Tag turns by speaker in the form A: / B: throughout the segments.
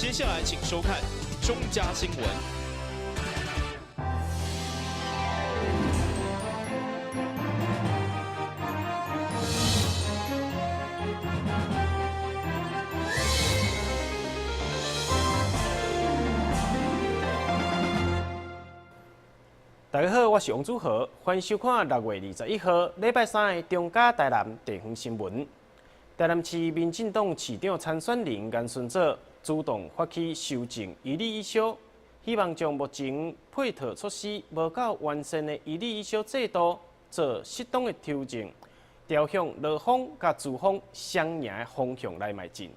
A: 接下來請收看中嘉新聞。
B: 大家好，我是王祖豪，歡迎收看6月21號禮拜三的中嘉台南地方新聞。台南市民進黨市長參選人顏順祖主動發起修正一例一休，希望將目前配套措施無夠完善的一例一休制度做適當的調整，朝向勞方佮資方雙贏的方向來邁進。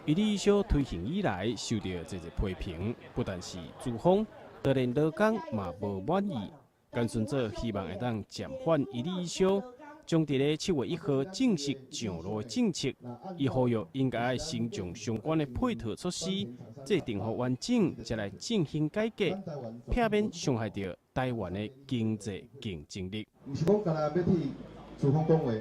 B: 一例一休推行以來，受到濟濟批評，不但是資方，就連勞工嘛無滿意。顏順祖希望會當暫緩一例一休，將佇咧7月1號正式上路的政策，伊呼籲應該先將相關的配套措施制定予完整，才來進行改革，避免傷害著台灣的經濟競爭力。
C: 毋是講干焦欲替資方講話，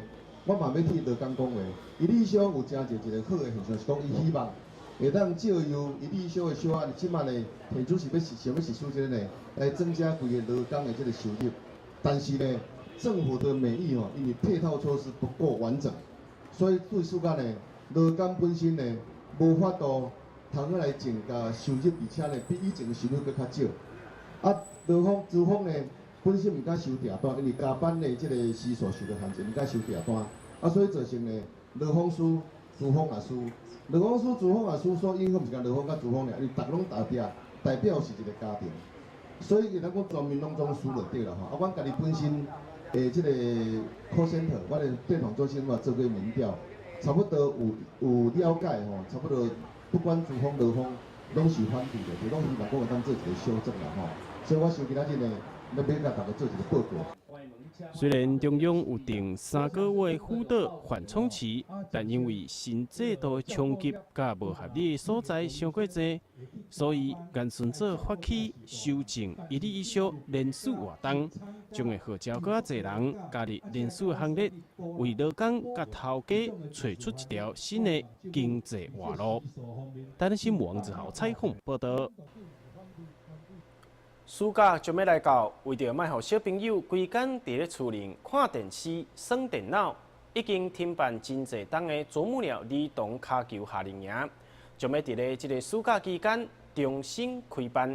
C: 我嘛欲替勞工講話。一例一休有誠濟一個好的現象，是講伊希望會當借由一例一休的小案，這擺呢，現主是欲想欲實施這个呢，來增加規个勞工的這個收入。但是呢，政府的美意吼，因為配套措施不夠完整，所以對暑假呢，勞工本身呢，無法度通去來增加收入，而且呢，比以前的收入閣較少。啊，勞方資方呢，本身毋敢收訂單，因為加班的這個時數受著限制，毋敢收訂單。啊，所以造成呢，勞方輸，資方也輸。勞方輸，資方也輸，所以影響毋是干勞方佮資方爾，因為逐個攏代表代表是一個家庭，所以會當講全民攏總輸就對啦吼。啊，阮家己本身的這個 call center，阮的電訪中心嘛做過民調，差不多有了解吼，差不多不管資方勞方攏是反對的，就攏希望講會當做一個修正啦吼。所以我想今仔日呢，欲共大家做一個報告。
B: 雖然中央有定3個月輔導緩衝期，但因為新制度的衝擊佮無合理的所在傷過濟，所以顏順祖發起修正一例一休連署活動，將會號召閣較濟人加入連署的行列，為勞工佮頭家揣出一條新的經濟活路。台南新聞王子豪採訪報導。暑假就欲來到，為著莫予小朋友規工佇咧厝裡看電視、耍電腦，已經停辦真濟冬的啄木鳥兒童跤球夏令營，將欲佇咧這个暑假期間重新開辦，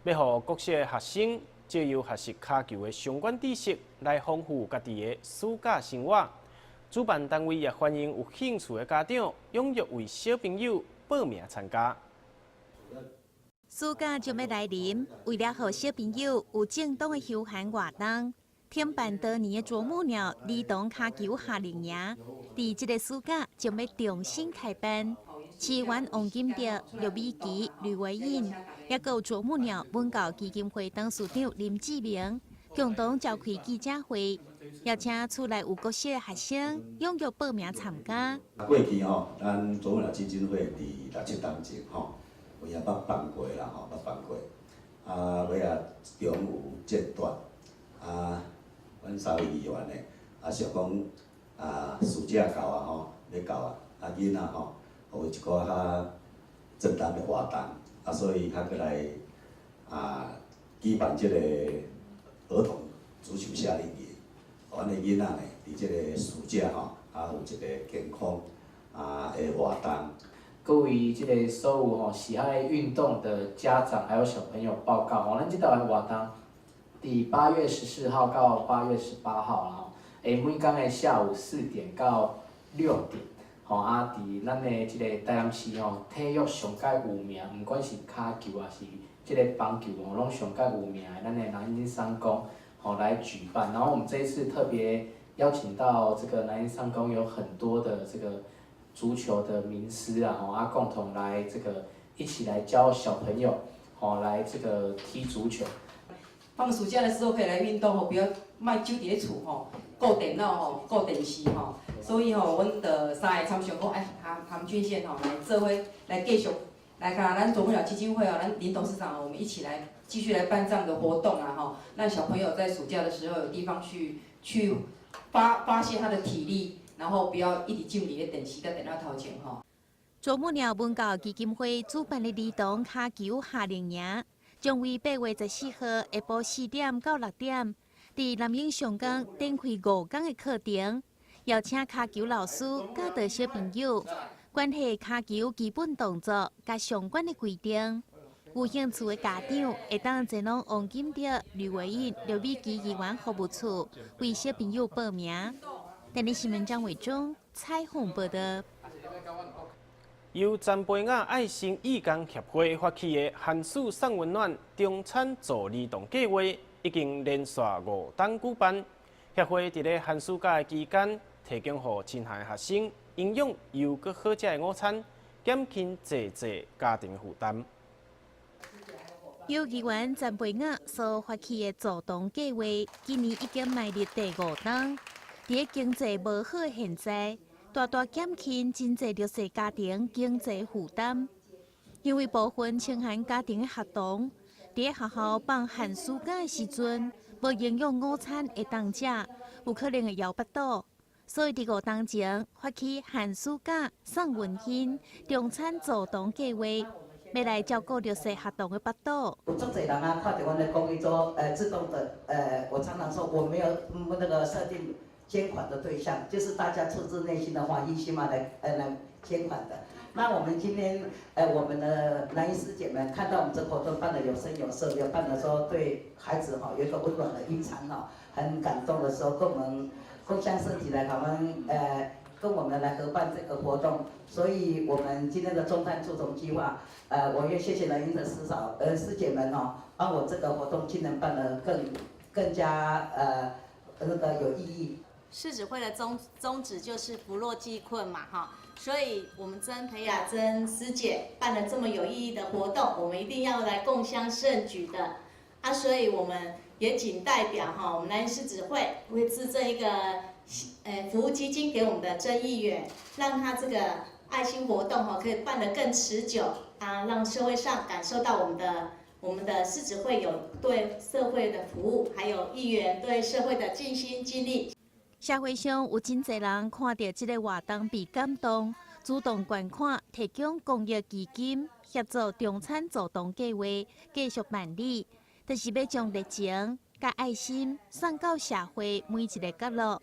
B: 欲予國小的學生藉由學習跤球的相關知識，來豐富家己的暑假生活。主辦單位也歡迎有興趣的家長踴躍為小朋友報名參加。
D: 暑假就欲來臨，為了予小朋友有正當的休閒活動，停辦多年的啄木鳥兒童跤球夏令營，佇這个暑假就欲重新開辦。市議員王金德、劉美琪、呂維穎，抑閣有啄木鳥文教基金會董事長林志明，共同召開記者會，邀請厝內有國小的學生踴躍報名參加。
E: 過去吼，咱啄木鳥基金會佇六七冬前吼，有影捌辦過啦吼，捌辦過。啊，尾仔中有間斷。啊，阮三位議員呢，啊想講啊，暑假到啊吼，欲到啊，啊囡仔吼，有一寡較正當的活動，啊，所以較閣來啊舉辦這個兒童足球夏令營，予阮的囡仔呢，佇這个暑假吼，啊有一个健康啊的活動。
F: 各位這个所有吼喜愛運動的家長還有小朋友報告吼，咱這道的活動，佇8月14號到8月18號啦吼，每工的下午4點到6點，吼啊，佇咱的這个台南市吼，體育上蓋有名，毋管是跤球抑是這个棒球吼，攏上蓋有名的，咱的南英商工吼來舉辦。然後我們這一次特別邀請到這個南英商工有很多的這個足球的名師啊，吼啊，共同來這個一起來教小朋友，吼來這個踢足球。
G: 放暑假的時候可以來運動吼，不要莫久佇咧厝吼，顧電腦吼，顧電視吼。所以吼，阮就三个參詳講，哎，韓韓俊憲吼來做伙來繼續來共咱啄木鳥基金會哦，咱林董事長，我們一起來繼續來辦這樣的活動啊，吼，讓小朋友在暑假的時候有地方去發洩他的體力，然後不要一直浸佇咧電視佮電腦頭前吼。
D: 啄木鳥文教基金會主辦的兒童跤球夏令營，將於8月14號下晡4點到6點，佇南瑛上港展開5天的課程，邀請跤球老師教導小朋友關係跤球基本動作佮相關的規定。有興趣的家長會當前往王金德、呂維穎、劉美基議員服務處為小朋友報名。電視新聞張偉忠採訪報道。
B: 由曾培雅愛心義工協會發起的寒暑送溫暖中餐助兒童計劃，已經連續五冬舉辦。協會佇咧寒暑假的期間，提供予清寒學生營養優閣好食的午餐，減輕濟濟家庭負擔。
D: 由議員曾培雅所發起的助童計劃，今年已經邁入第五冬。佇咧經濟無好的現在，大大減輕真濟弱勢家庭經濟負擔。因為部分清寒家庭的學童，佇咧學校放寒暑假的時陣，無營養午餐會當食，有可能會枵腹肚。所以佇5冬前發起寒暑假送溫馨中餐助童計劃，欲來照顧弱勢學童的腹肚。
H: 有足濟人啊，看著阮的公益做，自動的，我常常說我沒有那個設定捐款的對象，就是大家出自內心的歡喜心嘛，來捐款的。那我們今天，我們的南英師姐們看到我們這活動辦得有聲有色，有辦得說對孩子哈有一個溫暖的一餐哈，很感動的時候，跟我們共襄盛舉來，他們跟我們來合辦這個活動，所以我們今天的中餐助童計劃，我也謝謝南英的師嫂、師姐們哦，幫我這個活動今年辦得更加那個有意義。
I: 獅子會的宗旨就是扶弱濟困嘛，哈，所以我們曾培雅曾師姐辦了這麼有意義的活動，我們一定要來共襄盛舉的，啊，所以我們也謹代表哈，我們南英獅子會會致贈一個服務基金給我們的曾議員，讓他這個愛心活動哈可以辦得更持久啊，讓社會上感受到我們的獅子會有對社會的服務，還有議員對社會的盡心盡力。
D: 社會上有真濟人看著這个活動被感動，主動捐款，提供公益基金協助中餐助童計劃繼續辦理，就是欲將熱情佮愛心送到社會每一个角落。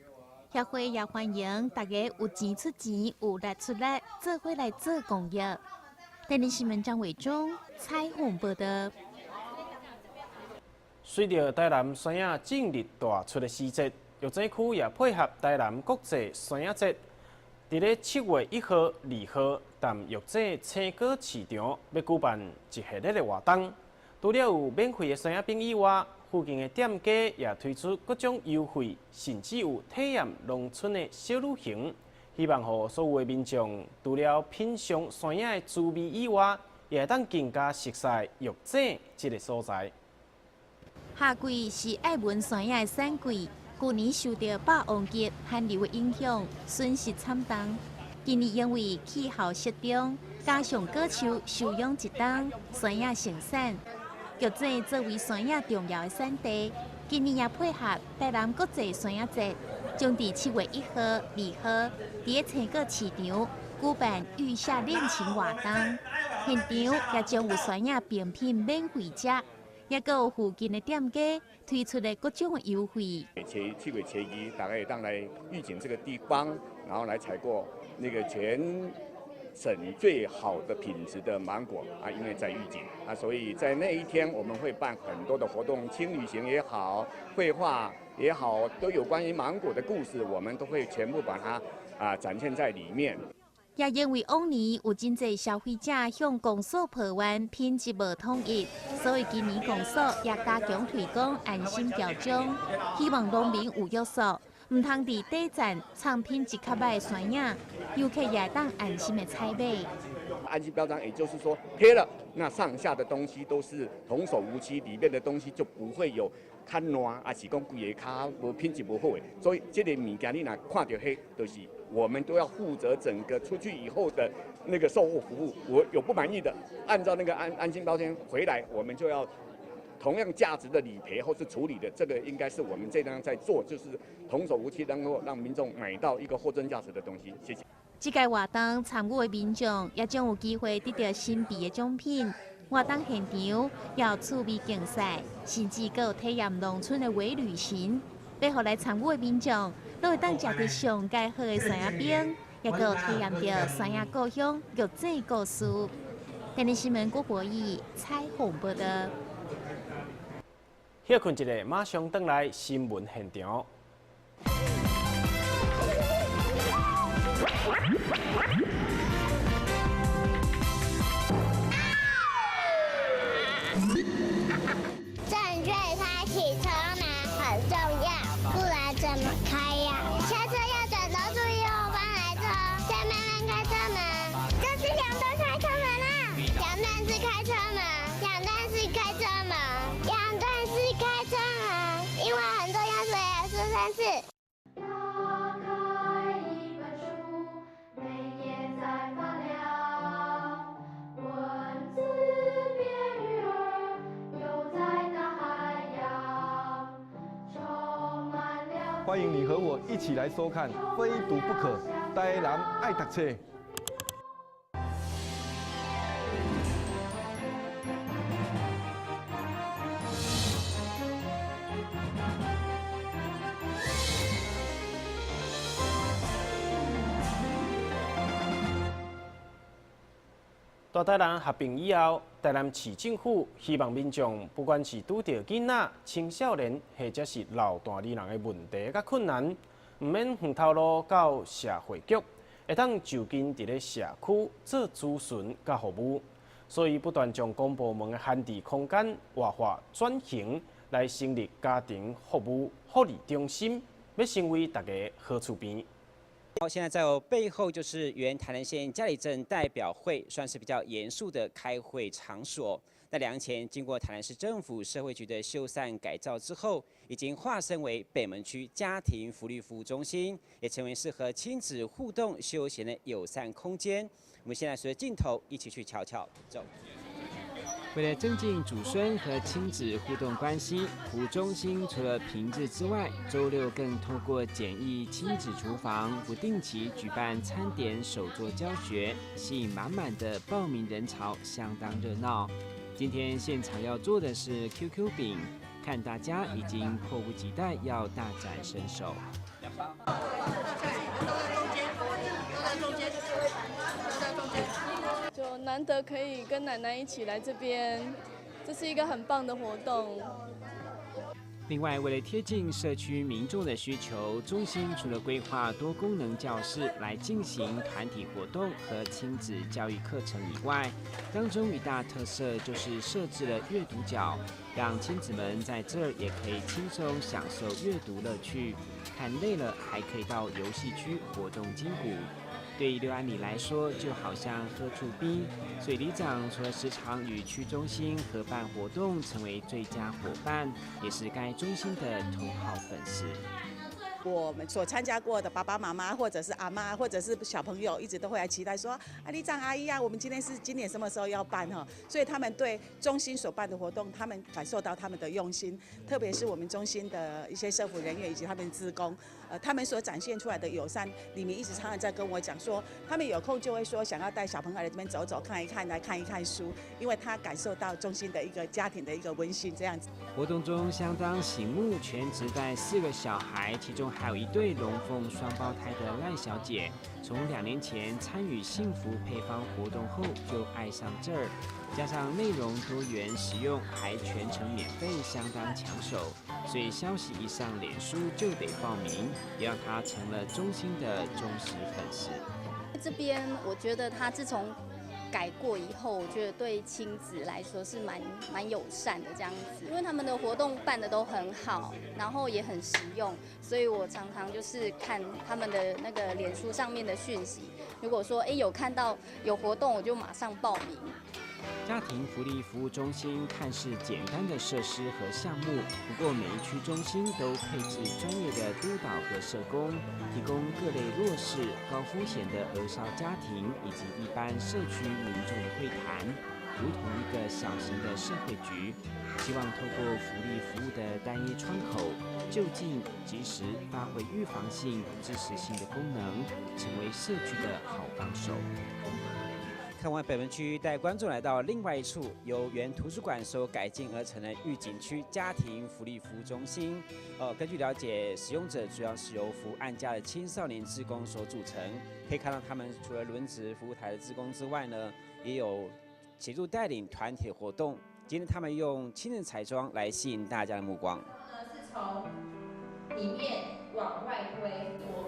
D: 協會也歡迎大家有錢出錢，有力出力，做伙來做公益。電視新聞張偉忠採訪報道。
B: 隨著台南山仔進入大出的時節，玉井區也配合台南國際山仔節，佇咧7月1號、2號，踮玉井青果市場欲舉辦一系列的活動。除了有免費的山仔餅以外，附近的店家也推出各種優惠，甚至有體驗農村的小旅行，希望予所有的民眾除了品嘗山仔的滋味以外，也會當更加熟悉玉井這个所在。
D: 夏季是愛文山仔的產季，舊年受著霸王級寒流的影響，損失慘重。今年因為氣候適中，加上果樹休養一冬，山仔盛產。玉井作為山仔重要的產地，今年也配合台南國際山仔節，將佇7月1號、2號，佇咧青果市場舉辦玉夏戀情活動，現場也將有山仔冰品免費食。也閣有附近的店家推出的各種優惠。
J: 7月初2，大家會當來玉井這個地方，然後來採購那個全省最好的品質的芒果啊，因為在玉井啊，所以在那一天我們會辦很多的活動，輕旅行也好，繪畫也好，都有關於芒果的故事，我們都會全部把它展現在裡面。
D: 也因為往年有真濟消費者向公所抱怨品質無統一，所以今年公所也加強推廣安心標章，希望農民有約束，毋通佇底層藏品質較䆀的山仔，遊客也會當安心的採買。
J: 安心標章，也就是說貼了，那上下的東西都是童叟無欺，裡面的東西就不會有較爛，抑是講規个較無品質無好的。所以這個物件你若看著彼，就是我們都要負責整個出去以後的那個售後服務。我有不滿意的，按照那個安心標籤回來，我們就要同样价值的理赔或是处理的，这个应该是我们这张在做，就是童叟无欺，能够让民众买到一个货真价实的东西。谢谢。
D: 這个活動參與的民眾也將有機會得到神秘的獎品。活動現場有趣味競賽，甚至閣有體驗農村的微旅行。欲予來參與的民眾，攏會當食著上蓋好的山仔冰，也閣有體驗著山仔故鄉玉井故事。電視新聞郭博義採訪報道。
B: 歇睏一下，馬上轉來新聞現場。
K: 正確開啟車門很重要，不然怎麼開呀？下車要轉頭注意後方來車，再慢慢開車門。這是兩段開車門啦，兩段式開車門，兩段式開車門，兩段式開車門，因為很重要，所以要說三次。
L: 歡迎你和我一起來收看《非讀不可》，台南愛讀冊。
B: 大台南合併以後，台南市政府希望民眾不管是拄著囡仔、青少年，或者是老大年人的問題佮困難，毋免遠頭路到社會局，會當就近佇咧社區做諮詢佮服務。所以不斷將公部門的閒置空間活化轉型，來成立家庭服務福利中心，欲成為大家好厝邊。
M: 好，現在在我背後就是原台南縣佳里鎮代表會，算是比較嚴肅的開會場所。那2年前經過台南市政府社會局的修繕改造之後，已經化身為北門區家庭福利服務中心，也成為適合親子互動休閒的友善空間。我們現在隨著鏡頭一起去瞧瞧，走。為了增進祖孫和親子互動關係，服務中心除了平日之外，週六更透過簡易親子廚房，不定期舉辦餐點手作教學，吸引滿滿的報名人潮，相當熱鬧。今天現場要做的是 QQ 餅，看大家已經迫不及待要大展身手。
N: 就難得可以跟奶奶一起來這邊，這是一個很棒的活動。
M: 另外，為了貼近社區民眾的需求，中心除了規劃多功能教室來進行團體活動和親子教育課程以外，當中一大特色就是設置了閱讀角，讓親子們在這兒也可以輕鬆享受閱讀樂趣。看累了，還可以到遊戲區活動筋骨。對於六安里來說，就好像喝醋冰。所以里長除了時常與區中心合辦活動，成為最佳夥伴，也是該中心的頭號粉絲。
O: 我們所參加過的爸爸媽媽，或者是阿媽，或者是小朋友，一直都會來期待說：啊，里長阿姨啊，我們今天是今年什麼時候要辦哈？所以他們對中心所辦的活動，他們感受到他們的用心，特別是我們中心的一些社福人員以及他們志工，他們所展現出來的友善，里面一直常常在跟我講說，他們有空就會說想要帶小朋友來這邊走走看一看，來看一看書，因為他感受到中心的一個家庭的一個溫馨這樣子。
M: 活動中相當醒目，全職帶4個小孩，其中還有一對龍鳳雙胞胎的賴小姐，從2年前參與幸福配方活動後就愛上這兒，加上內容多元實用，還全程免費，相當搶手，所以消息一上臉書就得報名，也讓她成了中心的忠實粉絲。
P: 這邊我覺得她自從改過以後，我覺得對親子來說是蠻友善的這樣子，因為他們的活動辦得都很好，然後也很實用，所以我常常就是看他們的那個臉書上面的訊息，如果說有看到有活動，我就馬上報名。
M: 家庭福利服務中心看似簡單的設施和項目，不過每一區中心都配置專業的督導和社工，提供各類弱勢、高風險的兒少家庭以及一般社區民眾的會談。如同一個小型的社會局，希望透過福利服務的單一窗口，就近及時發揮預防性、支持性的功能，成為社區的好幫手。看完北門區，帶觀眾來到另外一處，由原圖書館所改建而成的玉井區家庭福利服務中心。根據了解，使用者主要是由服務案家的青少年志工所組成。可以看到，他們除了輪值服務台的志工之外呢，也有協助帶領團體活動。今天他們用親子彩妝來吸引大家的目光。
Q: 是從裡面往外推。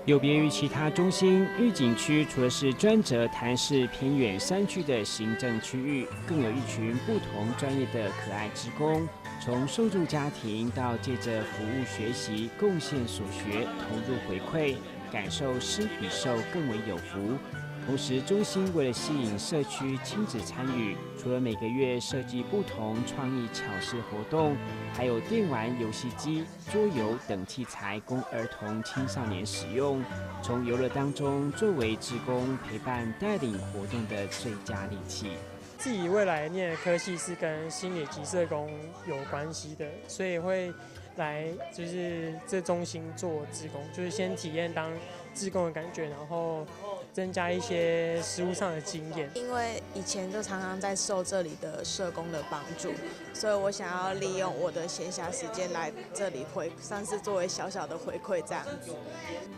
M: 有別於其他中心，玉井區除了是專責台南市偏遠山區的行政區域，更有一群不同專業的可愛志工，從受助家庭到借著服務學習、貢獻所學、投入回饋，感受施比受更為有福。同時，中心為了吸引社區親子參與，除了每個月設計不同創意巧思活動，還有電玩遊戲機、桌遊等器材供兒童青少年使用。從遊樂當中作為志工陪伴帶領活動的最佳利器。
R: 自己未來念的科系是跟心理及社工有關係的，所以會來就是這中心做志工，就是先體驗當志工的感覺，然後增加一些實務上的經驗。
S: 因為以前就常常在受這裡的社工的幫助，所以我想要利用我的閒暇時間來這裡回，算是作為小小的回饋這樣子。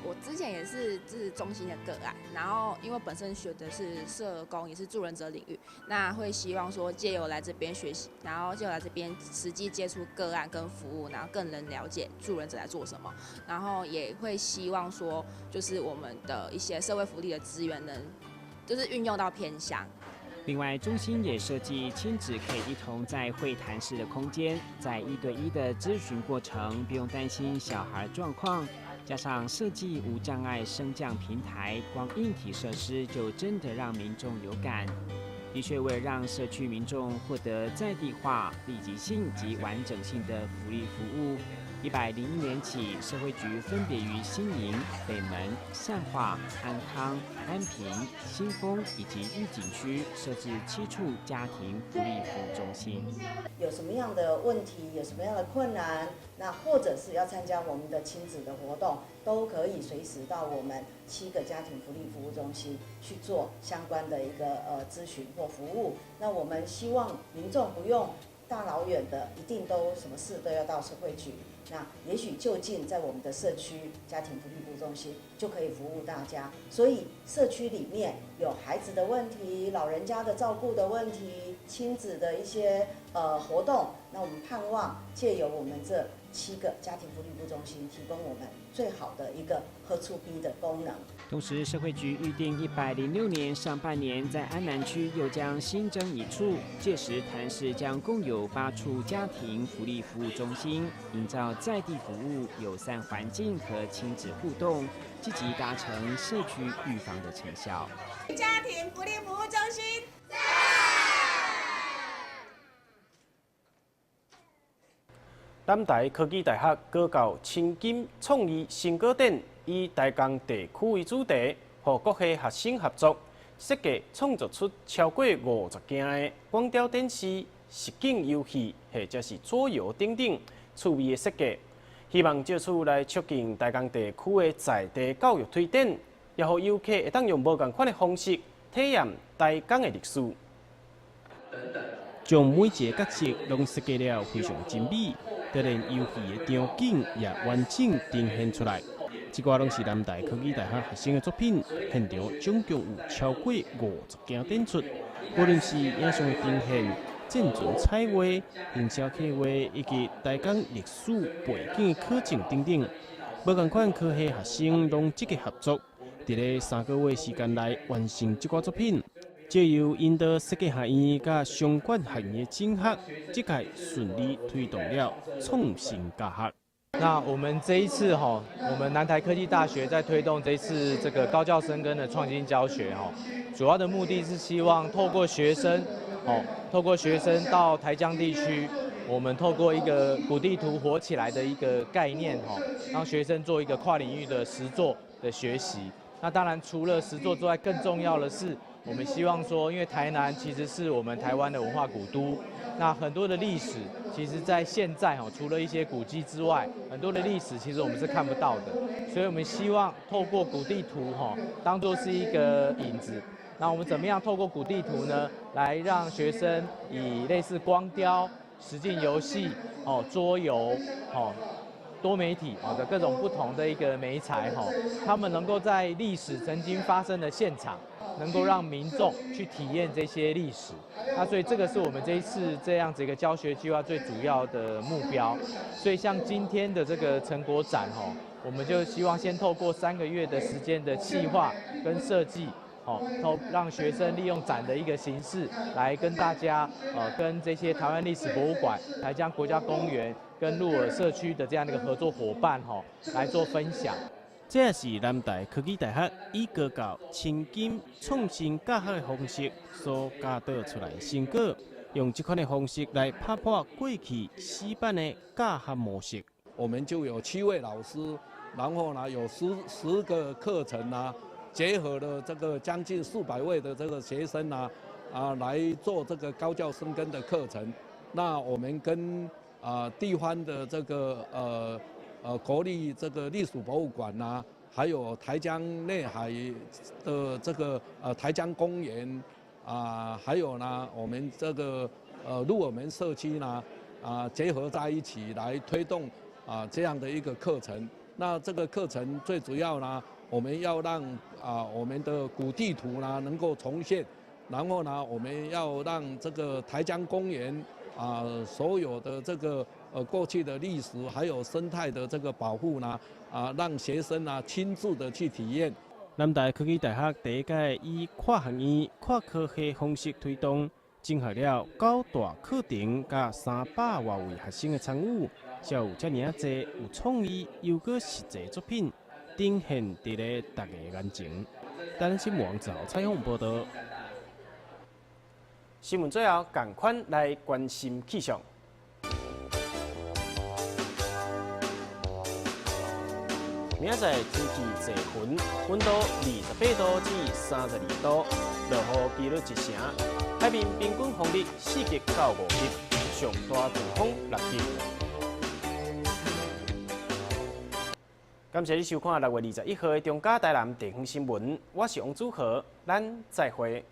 Q: 我之前也是這中心的個案，然後因為本身學的是社工，也是助人者領域，那會希望說借由來這邊學習，然後借由來這邊實際接觸個案跟服務，然後更能了解助人者在做什麼，然後也會希望說，就是我們的一些社會福利的資源能，就是運用到偏鄉。
M: 另外，中心也設計親子可以一同在會談室的空間，在一對一的諮詢過程，不用擔心小孩狀況。加上設計無障礙升降平台，光硬體設施就真的讓民眾有感。的確，為了讓社區民眾獲得在地化、立即性及完整性的福利服務，101年起，社會局分別於新營、北門、善化、安康、安平、新豐以及玉井區設置7處家庭福利服務中心。
T: 有什麼樣的問題，有什麼樣的困難，那或者是要參加我們的親子的活動，都可以隨時到我們7個家庭福利服務中心去做相關的一個諮詢或服務。那我們希望民眾不用大老遠的，一定都什麼事都要到社會局。那也許就近在我們的社區家庭福利服務中心就可以服務大家。所以社區裡面有孩子的問題、老人家的照顧的問題、親子的一些活動，那我們盼望借由我們這7個家庭福利服務中心，提供我們最好的一個好厝邊的功能。
M: 同時，社會局預定106年上半年在安南區又將新增1處，屆時台南市將共有8處家庭福利服務中心，營造在地服務、友善環境和親子互動，積極達成社區預防的成效。
O: 家庭福利服務中心。
B: 南台科技大學高教青金創意成果展，以台江地區為主題，和各系學生合作設計創作出超過50件的廣雕電視、實景遊戲或者是桌遊等等趣味的設計，希望藉此來促進台江地區的在地教育推展，也予遊客會當用無仝款的方式體驗台江的歷史。將每一个角色攏設計了非常精美。就連遊戲的場景也完整呈現出來，這寡攏是南台科技大學學生的作品。現場總共有超過50件展出，無論是影像的呈現、戰船彩畫、營銷計劃以及台江歷史背景的考證等等，無仝款科系學生攏積極合作，佇咧3個月時間內完成這寡作品。藉由引導設計學院佮相關學院的整合，這屆順利推動了創新教學。
U: 那我們這一次哈，我們南台科技大學在推動這一次這個高教深耕的創新教學哈，主要的目的是希望透過學生，哦，透過學生到台江地區，我們透過一個古地圖活起來的一個概念哈，讓學生做一個跨領域的實作的學習。那當然除了實作之外，更重要的是，我們希望說，因為台南其實是我們台灣的文化古都，那很多的歷史，其實在現在哦，除了一些古蹟之外，很多的歷史其實我們是看不到的，所以我們希望透過古地圖哈，當作是一個引子。那我們怎麼樣透過古地圖呢，來讓學生以類似光雕、實境遊戲、哦桌遊、哦多媒體哦的各種不同的一個媒材哈，他們能夠在歷史曾經發生的現場，能夠讓民眾去體驗這些歷史。那所以這個是我們這一次這樣子一個教學計劃最主要的目標。所以像今天的這個成果展哦，我們就希望先透過3個月的時間的企劃跟設計。哦，讓學生利用展的一個形式來跟大家，跟這些台灣歷史博物館、台江國家公園跟鹿耳社區的這樣的一個合作夥伴，吼，來做分享。
B: 這也是南台科技大學以高教親近創新教學的方式所教導出來的成果，用這款的方式來打破過去死板的教學模式。
A: 我們就有7位老師，然後呢有10個課程啊。結合了這個將近400位的這個學生啊，來做這個高教深耕的課程。那我們跟地方的這個國立這個歷史博物館呐，還有台江內海的這個台江公園啊，還有呢我們這個鹿耳門社區呢結合在一起來推動這樣的一個課程。那這個課程最主要呢，我們要讓我們的古地圖呢能夠重現，然後呢，我們要讓這個台江公園所有的這個過去的歷史還有生態的這個保護呢讓學生呢親自的去體驗。
B: 南台科技大學第一屆以跨學院、跨科系方式推動，整合了九大課程佮300外位學生的參與，才有遮爾仔濟有創意又閣實際作品呈現佇咧大家眼前。台南新聞網採訪報導。新聞最後，仝款來關心氣象。明仔載天氣濟雲，溫度28度至32度，落雨機率1成。海面平均風力4級到5級，上大陣風6級。感謝你收看6月21號的中嘉台南地方新聞，我是王祖豪，咱再會。